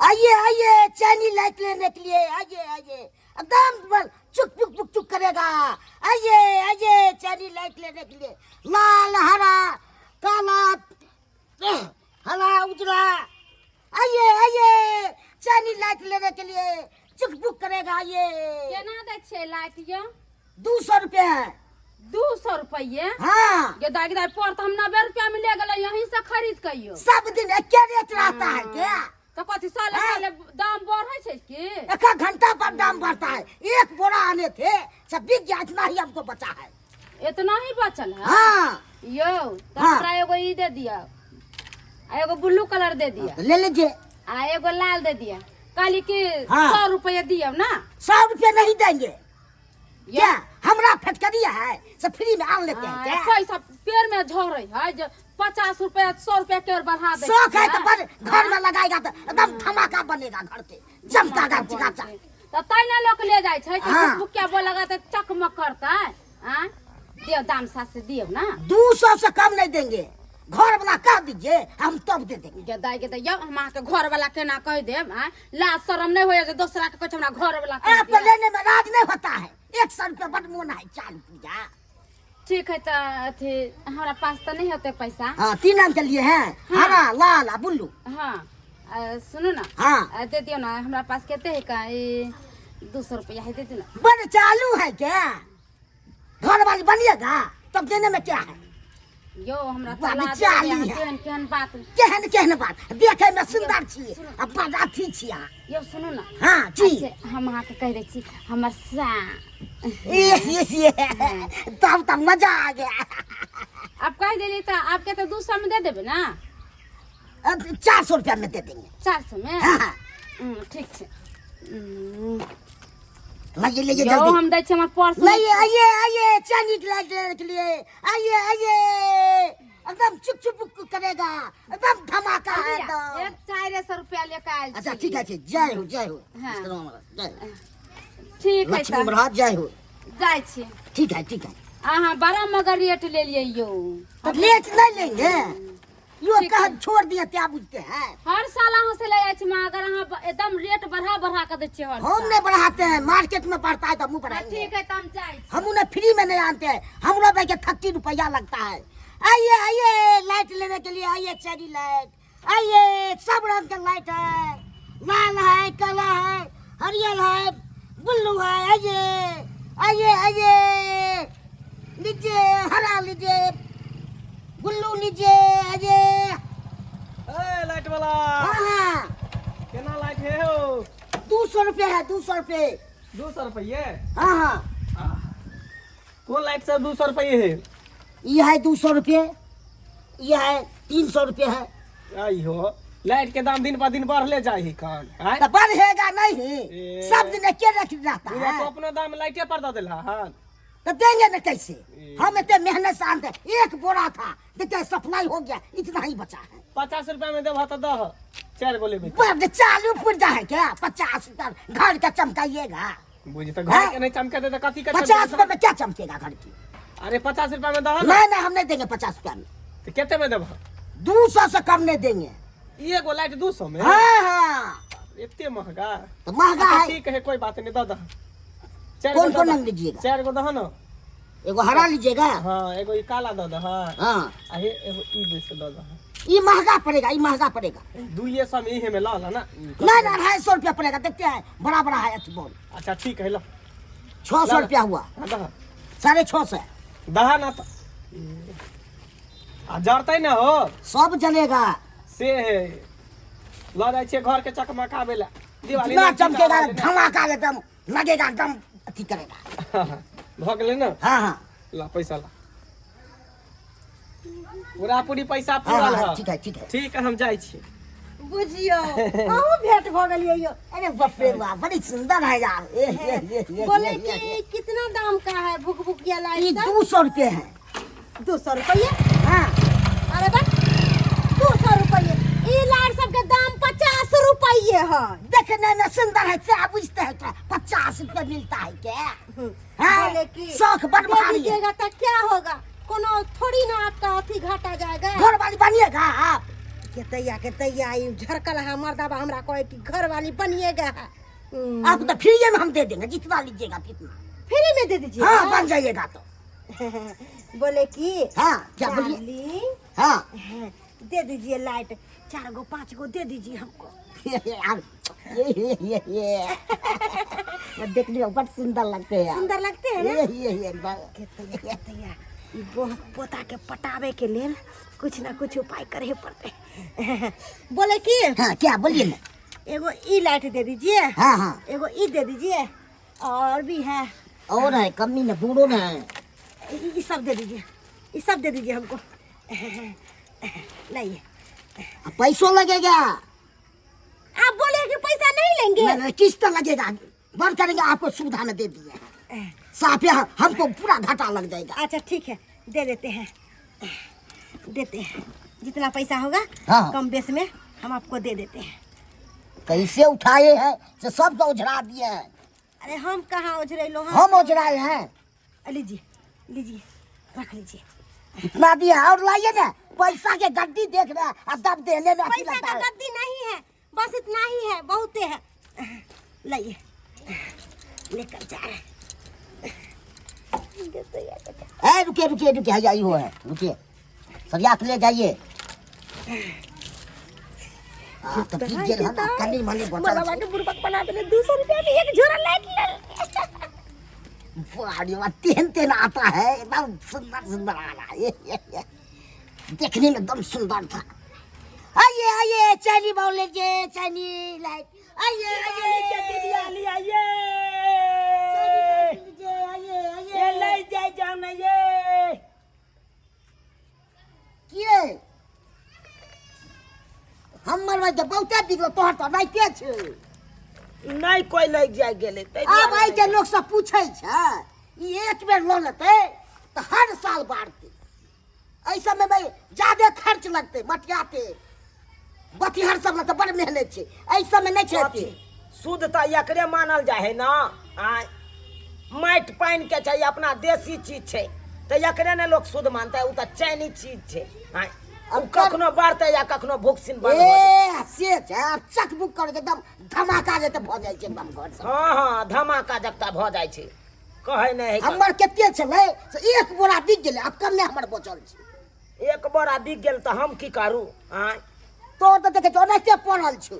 आइए आइए, चैनी लाइट लेने के लिए आइए आइए, एकदम चुक चुक चुक चुक करेगा। आइए आइए, चैनी लाइट लेने के लिए, लाल हरा काला हरा उजला, आइए आइए, चैनी लाइट लेने के लिए चुक चुक करेगा। आइए। केना दै छियै लाइट यौ? 200 रुपये है। 200 रुपये? हाँ। ये दाई दाई पर तो हम 90 रुपया में ले गेलै, यहीं से खरीद के यौ। सब दिन एके रेट रहता है क्या? तो कथी साले हाँ। साले दाम बढ़ै छै की? एक घंटा पर दाम बढ़ता है। एक बोरा आने थे, सब बिक गया, इतना ही हमको बचा है। इतना ही बचल है? हाँ। यौ तो हाँ। हमरा एगो ई दे दिया, आ एगो ब्लू कलर दे दिया। तो ले लीजिए। आ एगो लाल दे दिया। कहली कि हाँ। 100 रुपया दियौ ना। 100 रुपये नहीं देंगे। क्या हमरा फटकरिया है, सब फ्री में आन लेते हैं। हाँ, क्या पैसा पेड़ में झरे है जे 50 रुपया 100 रुपया के और बढ़ा दे। शौक है तो पर घर में लगाएगा तो एकदम धमाका बनेगा, घर के चमकागा चिकाचा। तो तै ने लोक ले जाइ छै कि हाँ। बुकिया बोल लगा तऽ चकमक करतै। आँ दियौ दाम साथ से दियौ ना। 200 से कम नहीं देंगे, घर वाला कह दीजिए हम तब दे देंगे। गे दाई के दैयौ, हम अहाँके घर वाला केना कहि देब? आँ लाज शरम नहि होइए जे दोसरा के कहै छै हमरा घर वाला कहि आपको दिअ? लेने में राज नहीं होता है। 100 रुपया बड मोन है चालू पूजा। ठीक है, तऽ अथी हमरा पास तऽ नहि होतै पैसा। हाँ, 3 रंग के लिए है, हरा लाल आ ब्लू। हाँ, सुनू ना। हाँ। दे दियौ ना, हमरा पास कते है का ई 200 रुपया है, दे दियौ ना। बड़ चालू है क्या, घर वाली बनिएगा तब देने में क्या है? यो हमरा बड़ तऽ लाज चालू लगैए, है। केहन केहन बात। केहन केहन बात, देखे में सुंदर छी आ बड़ अथी छी अहाँ। यौ सुनू ना। हाँ जी। अच्छा, हम अहाँके कहि दै छी हमर सा ये ये ये तब तब मजा आ गया। आब कहि देली तऽ आपके तऽ 200 में दे देबै ना? अब 400 रुपया में दे देंगे। 400 में? हाँ, हाँ। ठीक छै। लाइए लाइए यौ जल्दी। हम दै छी हमर पर्स। लाइए, आइए आइए, चांदी के लाइट लेने के लिए आइए आइए, एकदम चुप चुप करेगा, एकदम धमाका है एकदम। एक 400 रुपया लेके आयल अच्छा छी। ठीक है, ठीक, जय हो जय हो। हाँ। जय हो। ठीक है लक्ष्मी तऽ महाराज जय हो। जाइ छी। ठीक है ठीक है। अहाँ बड़ा मगर रेट ले लिए यौ। तो रेट नहीं लेंगे यो ठीक कह है। छोड़ दिया क्या बुझते हैं। हर साल अहाँ से ले जाइ छी मगर अहाँ एकदम रेट बढ़ा बढ़ा के दै छियै हर हम साल। नहीं बढ़ाते हैं, मार्केट में बढ़ता है तो हम हाँ, बढ़ाएंगे। ठीक है तऽ हम जाइ छी। हम उन्हें फ्री में नहीं आनते हैं, हमरो भाई के 30 रुपया लगता है। आइए आइए लाइट लेने के लिए आइए, चेरी लाइट आइए, सब रंग के लाइट है, लाल है काला है हरियर है ब्लू है। आइए आइए आइए, लीजिए हरा लीजिए ब्लू लीजिए आइए। ए लाइट वाला। हाँ हाँ। केना लाइट है हो? 200 रुपये है, 200 रुपये। 200 रुपये? हाँ हाँ। कौन लाइट सब 200 रुपये है? ये है 200 रुपये, ये है 300 रुपये है। आई हो लाइट के दाम दिन पर दिन बढ़ले जाए ही कान। आय? तो बढ़ेगा नहीं, ए। सब दिन एके रेट रहता बुझा है। तो अपना दाम लाइटे पर दे देला। हाँ तो देंगे ना कैसे, ए। हम इतने मेहनत से आनते, एक बोरा था देखते सप्लाई हो गया, इतना ही बचा है। 50 रुपया में देबह तऽ दह, 4 गो लेबै। बड़ चालू पुर्जा है क्या? 50 रुपया घर का चमकाइएगा। बुझी तऽ घर के नहीं चमके दे तऽ कथी के 50 चमके? रुपया में क्या चमकेगा घर की? अरे 50 रुपया में दह ना। नहीं नहीं हम नहीं देंगे 50 रुपया में। तऽ कते में देबह? 200 से कम नहीं देंगे। एगो लाइट 200 में? हाँ हाँ। एते महंगा? तो महंगा अच्छा, है। ठीक है कोई बात नहीं, दह दह। चारि कौन गो कौन दह। रंग लीजिएगा? 4 गो दह ना। एगो हरा लीजिएगा। हाँ एगो ई काला दह दह। हाँ। आ हे एगो ई बेस दह दह। ये महंगा पड़ेगा, ये महंगा पड़ेगा। 200 में इहे में ल ला ना। नहीं नहीं 250 रुपया पड़ेगा, देखते हैं बड़ा बड़ा है अथी बॉल। अच्छा ठीक है ल। 600 रुपया हुआ। हाँ, दह। 650 दह ना तो। आ जरतै ना हो? सब जलेगा। से है ल जाइ छियै घर के चकमकाबै ला। दिवाली इतना नजदीक चमकेगा, आबै ला। धमाका एकदम लगेगा, एकदम अथी करेगा। भऽ गेलै ना? हाँ हाँ। ला पैसा ला, पूरा पूरी पैसा हाँ, पूरा हाँ, ला। ठीक है ठीक है। ठीक है हम जाइ छी। बुझियो अहूँ भेंट भऽ गेलियै यौ। अरे बाप रे बाप, बड़ी सुंदर है यार। ए, ए, ए, ए, बोले ए, ए, कि ए। कितना दाम का है भुकभुकिया लाइट? ये 200 रुपये है। 200 रुपये? हाँ। अरे बा 200 रुपये, ई लाइट सबके दाम 50 रुपये है। देखने में सुंदर है क्या बुझते हैं क्या? 50 रुपये मिलता है क्या? हाँ, बोले कि शौक बड़ दे भारी है। दीजिएगा तो क्या होगा, कोनो थोड़ी ना आपका अथी घाटा जाएगा। घर वाली बनिएगा आप? के तैया के तैया ई झरकल है मर्दाबा हमरा कहे कि घर वाली बनिएगा है। आपको तो फ्री में हम दे देंगे, जितना लीजिएगा तितना। फ्री में दे दीजिए। हाँ, बन जाइएगा तो। बोले कि हाँ, क्या बोलिए? डार्लिंग, हाँ। दे दीजिए लाइट, 4 गो 5 गो दे दीजिए हमको। यार, ये देखने में बड़ सुंदर लगते हैं यार। सुंदर लगते हैं ना? ये, के तैया, के तैया, ई पोता के पटावे के लेल कुछ ना कुछ उपाय करे पड़ते। बोले कि हाँ, क्या बोलिए ना? एगो ई लाइट दे दीजिए। हाँ, हाँ। एगो ई दे दीजिए, और भी है। और है, कमी ना, बूढ़ो ना है। ई सब दे दीजिए, ई सब दे दीजिए हमको। लाइए। अब पैसों लगेगा। आप बोले कि पैसा नहीं लेंगे। नहीं, नहीं, किस्त लगेगा, बंद करेंगे आपको सुविधा में दे दिए साफ, यहाँ हमको पूरा घाटा लग जाएगा। अच्छा ठीक है, दे देते हैं, देते हैं, जितना पैसा होगा हाँ। कम बेस में हम आपको दे देते हैं। कैसे उठाए हैं से सब तो उझरा दिए हैं। अरे हम कहाँ उझरेलो हैं? हम उझराए हैं। लीजिए लीजिए, रख लीजिए। इतना दिया और लाइए ना, पैसा के गड्डी देख रहे हैं और दब देने में अथी पैसा लगता का है। गड्डी नहीं है, बस इतना ही है, बहुत है। लाइए, लेकर जा रहे हैं। ए, रुकिए रुकिए रुकिए, हाँ, यही वो है, रुकिए, सरिया के ले जाइए। हाँ, तो पी गेल हन, कनी मनी बचल मलबा छै। के बुड़बक बना देले, 200 रुपया में एक झोरा लाइट ले। बाड़ी में तेहन तेहन आता है, एकदम सुंदर सुंदर आ रहा है। ये। देखने में एकदम सुंदर था। आइए आइए, चाइनी बाउल लीजिए, चाइनी लाइट। आइए आइए, आइए आइए, लीजिए, आइए आइए। ये ले जाए जाओ ना ये। किए हमर भाई तऽ बहुते बिगड़ल, तोहर तऽ राइते छै। नहीं कोई लग जाए गेलै ताहि आब दुआरे आइ के लोक सब पूछै छै, ई एक बेर लऽ लेतै तऽ हर साल बाढ़तै। एहि सबमे भाई जादे खर्च लगतै, मटियाते बतिहर सब लगतै, बड़ मेहनत छै एहि सबमे, नहि छै एते। शुद्ध तऽ एकरे मानल जाइ है ना, आँय माटि पानि के छै, अपना देसी चीज छै, तऽ एकरे ने लोक शुद्ध मानतै। ओ तऽ चाइनीज चीज छै, आँय ओ कखनो बढ़तै या कखनो भूखसिन बंद भऽ जेतै। ए से छै, आब चकबुक कर के एकदम धमाका जेते भऽ जाइ छै एकदम घर सब। हँ हँ, धमाका जकता भऽ जाइ छै, कहै नहि है। हमर कते छलै से एक बोरा बिक गेलै, आब कमे हमर बचल छै। एक बोरा बिक गेल तऽ हम की करू? आँय तोर तऽ देखै छौ ओनाहिते पड़ल छौ।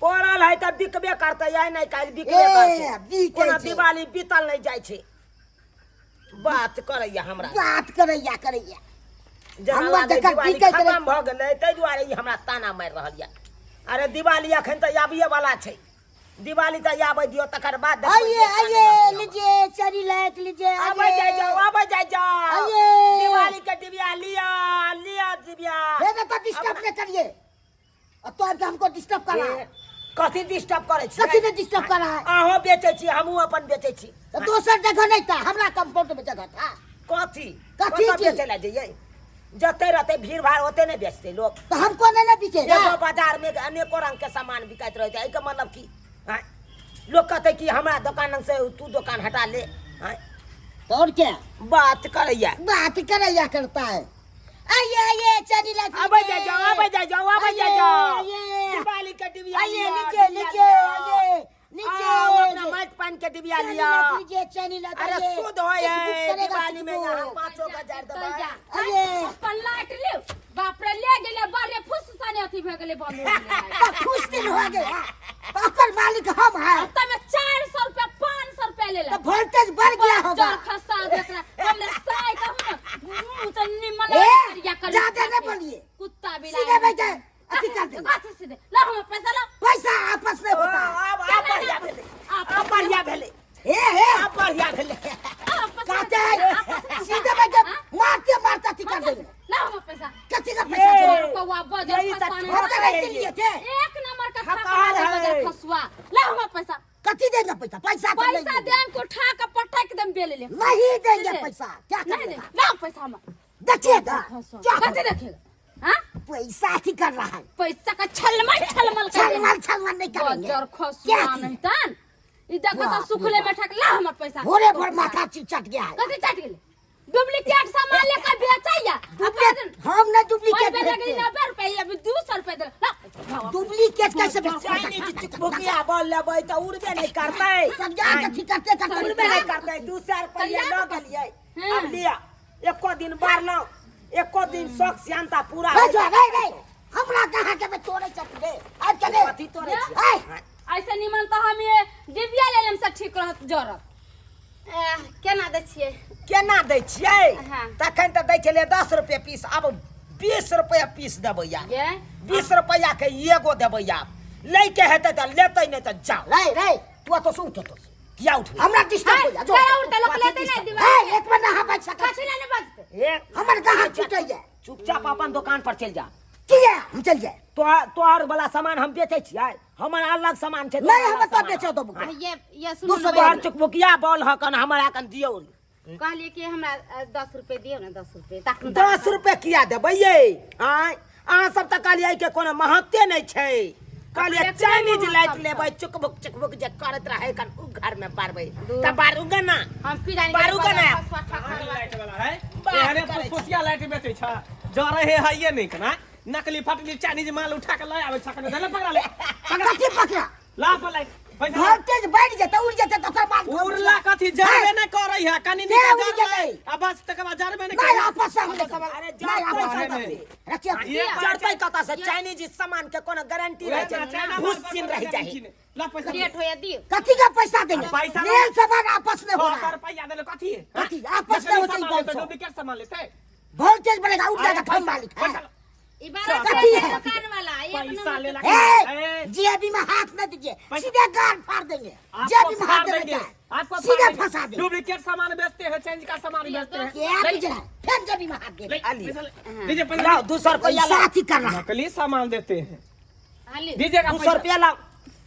पड़ल है तऽ बिकबे करतै, आइ नहि काल्हि बिकबे ए, करतै। बिकै कोना छै। दिवाली बीतल नहि जाइ छै। बात करैया हमरा, बात करैया करैया। जेना हमर लागै जकर दिवाली बिकै छलै- खतम भऽ गेलै, ताहि दुआरे ई हमरा ताना मारि रहल यऽ। अरे दिवाली अखन तऽ आबिये वाला छै, दिवाली तऽ आबै दियौ, तकर बाद देखबै आइए जे काज आइए रहतै हमर। लीजिए चरी लाइट लीजिए। आबै जाइ जाओ, आबै जाइ जाओ। आइए। दिवाली के डिबिया लिया, लिया डिबिया। हे तो डिस्टर्ब नहीं करिए, और तो आके हमको डिस्टर्ब कर रहा है। कथी डिस्टर्ब करै छी? कथी ने डिस्टर्ब कर रहा है? अहों बेचै छी, हमहूँ अपन बेचै छी। तो दोसर जगह नहीं था, हमरा कंपाउंड में जगह था। कथी? कथी कतऽ की? बेचै लए जइयै? जते रहतै भीड़ भाड़ ओते नहि बेचतै लोक। तो हमको नहीं ना बिकेगा। एगो बाजार में अनेको रंग के सामान बिकाइत रहै छै, एहिके मतलब की? आँय? लोक कहतै कि हमरा दोकान से तू दोकान हटा ले। आँय? तो और क्या बात करैया, बात करैया करता है। आइए आइए चली लाइट आबै जाइ जाओ, आबै जाइ जाओ, आबै जाइ जाओ। आइए। दिवाली के डिबिया आइए, लिअ, लीजिए डिबिया लीजिए, लिअ। आइए लीजिए, आओ अपना माटि पानि के डिबिया चनी लिअ। लाइट लीजिए, चनी लाइट। अरे आइए। शुद्ध होय चिकबुक है करेगा, दिवाली में चिकबुक। यहाँ पाँचों का जार देबै। आइए। अपन लाइट ले, बाप रे, ले गेलै बड़े फुस सने अथी भए गेलै, बंद हो गेलै। तो खुश दिन हो गया, तो ओकर मालिक हम हैं। तमे 400 रुपया 500 रुपया ले तो वोल्टेज बढ़ गया होगा। चल खसा देखला हमरे साय कहू ना, मुंह त निमन ए, करिया कर। ज्यादा नहीं बोलिए। कुत्ता बिलाई सीधे बैठे अथी कर देंगे। कथी सीधे? ला हम पैसा ला। पैसा आपस में होता है। आब आब बढ़िया भेलै, आब बढ़िया भेलै, हे हे, आब बढ़िया भेलै। कहते हैं सीधे बैठे मारते मारते अथी कर देंगे। ला हम पैसा। कथी का पैसा ये। देंगे? कौआ बजर यही तऽ खसाने। हम तो नहीं लिए थे। एक नंबर का थकान थका है। बजर खसुआ, ला हम पैसा। कथी देंगे पैसा? पैसा तो नहीं पैसा देंगे। देम को उठा के पटक देम बेले ले। नहीं देंगे दे। पैसा, क्या नहीं करेगा? दे, ला पैसा हम। देखिएगा क्या कथी देखेगा? हाँ, पैसा अथी कर रहा है। पैसा का छलमल छलमल कर देम। छलमल छलमल नहीं करेंगे। बजर क्या खसुआ चीज? नहीं तन ई देखो बाप तो रे सुखले बाप। में ठक, ला हमर पैसा। भोरे भोर माथा चट गया है। कथी चट गेलै? डुप्लीकेट सामान लेकर बेचैया। डुप्लीकेट हम नहीं, डुप्लीकेट ओइ बेर बेचते। 90 रुपया, अभी 200 रुपया देल। डुप्लीकेट कैसे बेचते? चाइनीज चुकभुकिया बॉल लेबै तऽ उड़बे नहि करतै। सब जाके ठीक करते करते उड़बे नहि करतै। 200 रुपैआ लऽ गेलियै। आब लिअ, एको दिन बारलहुँ, एको दिन शौक श्यानता पूरा। रे जो रे रे, हमरा कहाँ के तोड़े चट रे आज चले। कथी तोड़ै छियै? ए ऐसे निमन तऽ हम ये डिबिया ले लेम से ठीक रहत जरत। केना दै छियै? केना दै छियै? हाँ। तखन तऽ दै छलियै 10 रुपए पीस, आब 20 रुपैआ पीस देबै। आब ये 20 रुपैआ के एगो देबै। आब लैके हेतै तऽ लेतै, नहि तऽ जाओ। रे रे, तू तो सुन तो किया उठबै? हमरा डिस्टर्ब हो जा जो। केना उठतै? लोक लेतै नहि दिवाली। ए, एक मिनट, अहाँ बच सकत कथी लए नहि बजतै? ए, हमर कहाँ छूटैया? चुपचाप अपन दोकान पर चलि जा। किया हम चल जाए? तोहर वाला सामान हम बेचै छियै, हमर अलग सामान छै। नहीं, हम तो बेचो दबू। ये सुनू। दू सौ। तोहर चुकभुकिया बॉल हकन, हमरा कन दियौ। कहलियै कि हमरा 10 रुपए दियौ ने, 10 रुपए तखन। 10 रुपए किया देबै यै? आँय, अहाँ सब तऽ कहलियै के कोनो महत्ते नहि छै। कहलियै एकरे चाइनीज महत्व लाइट छै। लेबै, चुकभुक चुकभुक जे करैत रहै कन उ घर में बारबै तऽ बारू गे ना। हम की जानी? बारू के ने। लाइट वाला है। बात एहने करै छी। फुसफुसिया लाइट बेचै छ, जरे हे हइये नहीं कना। नकली फटली चाइनीज माल उठा के लय आबै छ कने। धले पकड़ा ले। कथी पकड़ा? ला पर लाइट पैसा। वोल्टेज बढ़ जेतै, उड़ जेतै तऽ ओकर बाद। उड़ला कथी? जरबे नहीं करै है कनी। के निका उड़ जरलै गेलै? आ बस, तकर बाद जरबे नहीं नहीं करै। आपस से हम अरे नहीं आपस से नहीं, नहीं। रखिए। ये जरतै कतऽ से? चाइनीज सामान के कोनो गारंटी रहै उहे ना, छै? चाइना माल पर भूसिन कोनो रहि जाइ। गारंटी नहीं। ला पैसा। लेट होया दियौ। कथी का पैसा देंगे? पैसा मेल सामान आपस में हो 6 रहा सौ है। रुपया देले कथी है? कथी? आपस में नकली होते सामान ही लेते, बोल। डुप्लीकेट सामान लेते। वोल्टेज बढ़ेगा, उड़ जाएगा। अरे हम मालिक है। पैसा लो। ई 12 कथी है? दुकान वाला एक पैसा नंबर। लेला। ए, जेबी में हाथ न दीजिए, पैसा- सीधे गाल फाड़ देंगे। आपको जेबी में हाथ फाड़ देने देंगे। का है। आपको सीधे फाड़ देंगे। फंसा देंगे। डुप्लीकेट सामान बेचते हैं, चेंज का सामान बेचते हैं। क्या बुझ रहा है? फिर जेबी में हाथ दे। ले, आलिए। पैसा ले। दीजिए पैसा। लाओ 200 रुपया लाओ। साथ ही कर रहा है। नकली सामान देते हैं। हाली। दीजिएगा 200 पैसा। रुपया लाओ।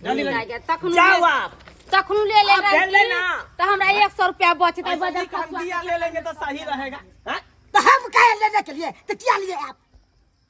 जल्दी लागि लगे। गेल। तखनो जाओ आप। तखनो ले ले आप भेल ले रहती ना। तऽ हमरा 100 रुपया बचतै। ऐसा बजर नहीं, हम दिया ले लेंगे तो सही रहेगा, हाँ? तो हम कहे लेने के लिए तो क्या लिए आप?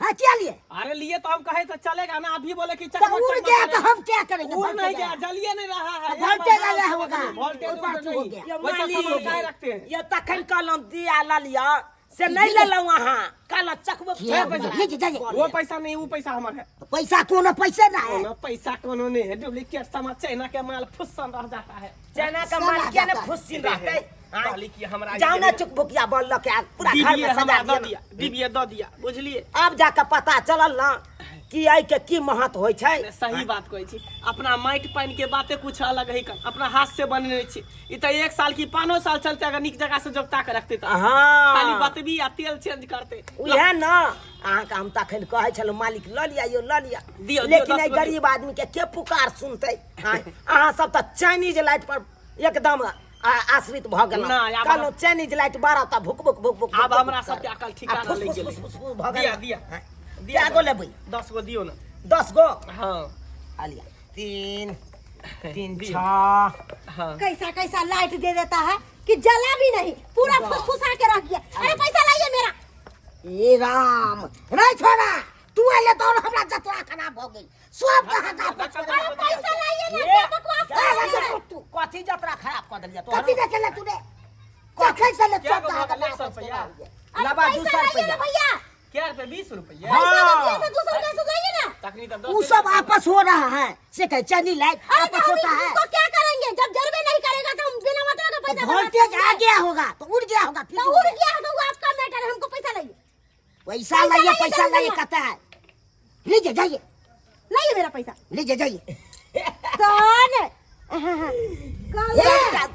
हाँ, क्या लिए? अरे लिए तो हम कहे तो चलेगा ना। अभी बोले कि तो चकमक उड़ चकमक गया तो करेगा। हम क्या करेंगे? उड़ नहीं वोल्टेज गया, आया। जलिए नहीं रहा है। तो वोल्टेज आया होगा। वोल्टेज ऊपर उधर से हो नहीं। गया। ये वैसा मालिक, सामान काहे रखते हैं? ये तखन कहलहुँ दिया लऽ लिअ, से नहीं लेलहुँ अहाँ। कहलहुँ चकमक। किया पैसा। लीजिए, जाइए। वो पैसा नहीं, वो पैसा हमार है। तो पैसा कोनो पैसे ना है। कोनो पैसा कोनो नहीं है। डुप्लीकेट सामान, चाइना के माल फुस्सन रह जाता है। चना के सब माल आ किया ने जाता है। फुस्सिन रहतै? कहली कि हमरा जाओ ना, चुकभुकिया बॉल लऽ के आ, पूरा घर डिबिये में सजा हमरा दिअ दऽ ना। दिया, डिबिये दऽ दिया, बुझलिए? आब जाके पता चलल ना कि एहि के की महत्व होइ छै। ने सही बात कहै छी। अपना माटि पानि के बाते कुछ अलग है। अपना हाथ से बनेने छी। ई तऽ 1 साल की 5 साल चलते, अगर नीक जगह से जोगता के रखते तऽ। हाँ। खाली बतबी आ तेल चेंज करते। उएह न अहाँके हम तखन कहै छलहुँ, मालिक लऽ लिअ यौ, लऽ लिअ। दियौ, दियौ, लेकिन 10 एहि गो। गरीब आदमी के के पुकार सुनतै? आँय, अहाँ सब तऽ चाइनीज लाइट पर एकदम आश्रित भऽ गेलहुँ। नहि, आब कहलहुँ चाइनीज लाइट बारह तऽ भुक भुक भुक भुक। आब हमरा सबके अकल ठिकाना आ फुस लागि फुस गेलै। फुस फुस फुस भऽ दिया गेल। दिया। हाँ, दिया। कए गो लेबै? 10 गो दियौ ने। 10 गो। हाँ। आ लिअ, 3 3 दियौ। 6। हाँ। कैसा कैसा लाइट दे देता है कि जला भी नहीं, पूरा फुसफुसा के रख दिया। अरे पैसा लाइए मेरा। ए राम रे छोड़ा, तू एले तो हमरा जतरा खराब हो गेल। सब कहाँ का अरे पैसा लाइए ना, क्या बकवास कर रहे हैं? तू कथी जतरा खराब कऽ देलियै तोहर? कथी देखे ले तूने? कखै से ले क्या सब कहाँ गो का भऽ गेल? 100 रुपैआ। अरे लबा दू पैसा सौ लाइए ना रुपैआ। भैया। क्या रुपये? 20 रुपये। पैसा जब दिया तो 200 रुपया सुधाइए ना। तखनी तब वो सब आपस हो रहा है से कहे चनी लाइट अरे तो आपस हम होता है। इसको क्या करेंगे? जब जरबे नहीं करेगा तो हम बिना मतलब का पैसा तो बर्बाद वोल्टेज आ करेंगे। गया होगा तो उड़ गया होगा फिर। तो उड़ गया तो वो आपका मैटर है, हमको पैसा लाइए। पैसा लाइए। लाइए, पैसा जल्दी लाइए लाइए। कहता है, लीजिए जाइए। लाइए मेरा पैसा। लीजिए जाइए। कौन? ए,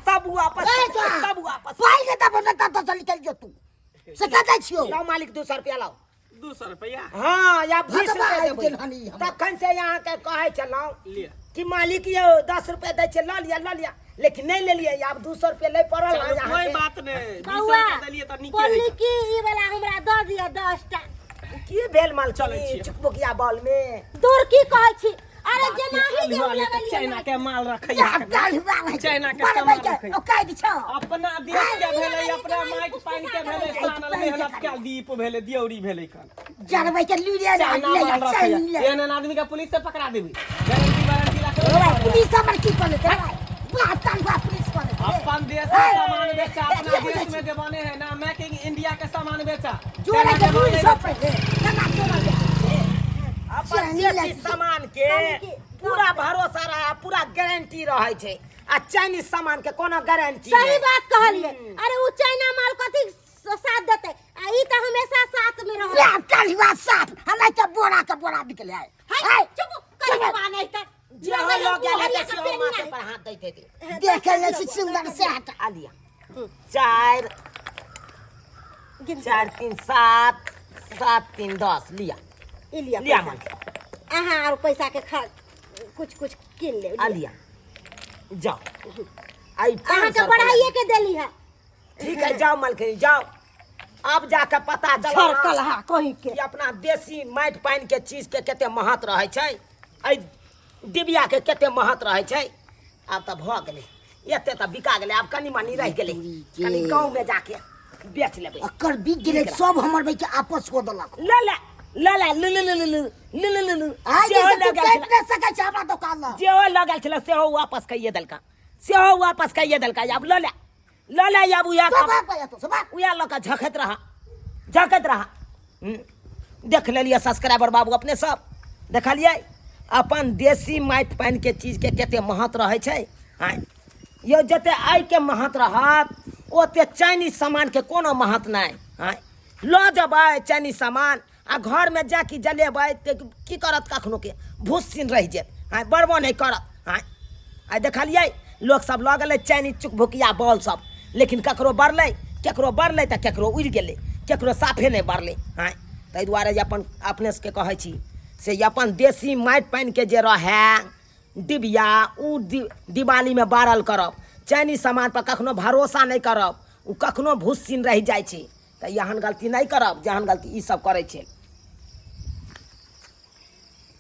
सब वापस। ए, छोड़ा। सब वापस। पाइ के तब न तब तो निकल जो तू से कहते छियो। लाओ मालिक, 200 रुपया लाओ। 200 रुपया। हाँ, या 20 भगवा रुपया आबि देबै। गेल हन ई हमर। तखन से अहाँके कहै छलहुँ लिअ। कि मालिक यौ, 10 रुपया दै छै, लऽ लिअ, लऽ लिअ, लेकिन नहि लेलियै। आब 200 रुपया लै पड़ल हन चलू, कोई अहाँके। बात नहीं, 20 बउआ, रुपया देलियै तऽ नीके बोलली है। कि ई वाला हमरा दऽ दिअ 10टा। की भेल माल? चलै छियै। चुकभुकिया बॉल में दूर की कहै छी? अरे जेनाही जे हम लगलियै चाइना के माल रखै, चाइना के बड़ सामान के रखै। ओ कहि दै छौ। अपना देश के भेलै, अपना माटि पानि के भेलै, सानल मेहनत के दीप भेलै, दियौरी भेलै कन। जरबै के लूरे चाइना ले माल रखै। चाइना। एहन एहन आदमी के पुलिस से पकड़ा देबै, गारंटी वारंटी राखै। पुलिस हमर की कऽ लेतै? बात पुलिस वाले अपन देश के सामान बेचा, अपना देश में जे बने है ना, मैं कि इंडिया के सामान बेचा। जोड़े के चाइना दूर के सब पे केना तोड़ल जाइ छै। अपन चाइनी देसी लाइट। सामान के पूरा भरोसा रहे, पूरा गारंटी रहे छै, आ चाइनीज सामान के कोनो गारंटी सही नहि। बात कहलिए। अरे उ चाइना माल कथी साथ देते, आ ई त हमेशा साथ में रहत। रे कलुआ साथ हमरा के बोरा के बोरा बिकले है। हाय चुप कलुआ नहीं त जे हो लग गेल हेतै सेहो माथे पर हाथ दैत हेतै। देखे ले छी सुंदर से हटा। आ लिअ, 4 4 3 7 7 3 10, लिअ। ई लिअ लिअ पैसा। माल। अहाँ आर पैसा के खा कुछ कुछ कीन ले। आ लिअ, जाओ, आई अहाँ के 500 बढ़ाइए के देली है। ठीक है, जाओ मलखनी जाओ, अब जाके पता चल झरकल हा कहीं के कि अपना देसी माटि पानि के चीज के कते महत्व रहै छै, एहि डिबिया के कते महत्व रहै छै। आब तऽ भऽ गेलै, एते तऽ बिका गेलै, आब कनि मनि रहि गेलै, कनि गाँव में जाके बेच लेबै। अकर बिक गेलै सब, हमर भाई के आपस को देलक। ले ले ले ले ले ले ले ले ले ले ले ले। आइ सेहो जे तू लऽ गेल काटि छलै, नहि सकै छै हमरा दोकान लग। जेहो लऽ गेल छलै सेहो वापस कहिए देलका, सेहो वापस कहिए देलका। आब लऽ ले लऽ ले, आब उएह सब भाग गया तो सब भाग। उएह लऽ कऽ झखैत रह, झखैत रह। देख लेलियै सब्सक्राइबर बाबू, अपने सब देखलियै अपन देसी माटि पानि के चीज के कते महत्व रहै छै। आँय यौ, जते आइके महत्व रहत ओते चाइनीज सामान के कोनो महत्व नहि। आँय लऽ जेबै चाइनीज सामान आ घरमे जाकि जलेबै तऽ की करत? कखनो के भूस सीन रहि जायत, आँय बड़बो नहि करत। आँय आइ देखलियै लोक सब लऽ गेलै चाइनीज चुकभुकिया बॉल सब, लेकिन ककरो बढ़लै, केकरो बढ़लै तऽ केकरो उड़ि गेलै, केकरो साफे नहि बढ़लै। आँय ताहि दुआरे जे अपन अपने सबके कहै छी से अपन देसी माटि पानिके जे रहए डिबिया, उ दिवालीमे बारल करब। चाइनीज सामान पर कखनो भरोसा नहि करब, ओ कखनो भूस सीन रहि जाइ छै। तऽ एहन गलती नहि करब जेहन गलती ई सब करै छै।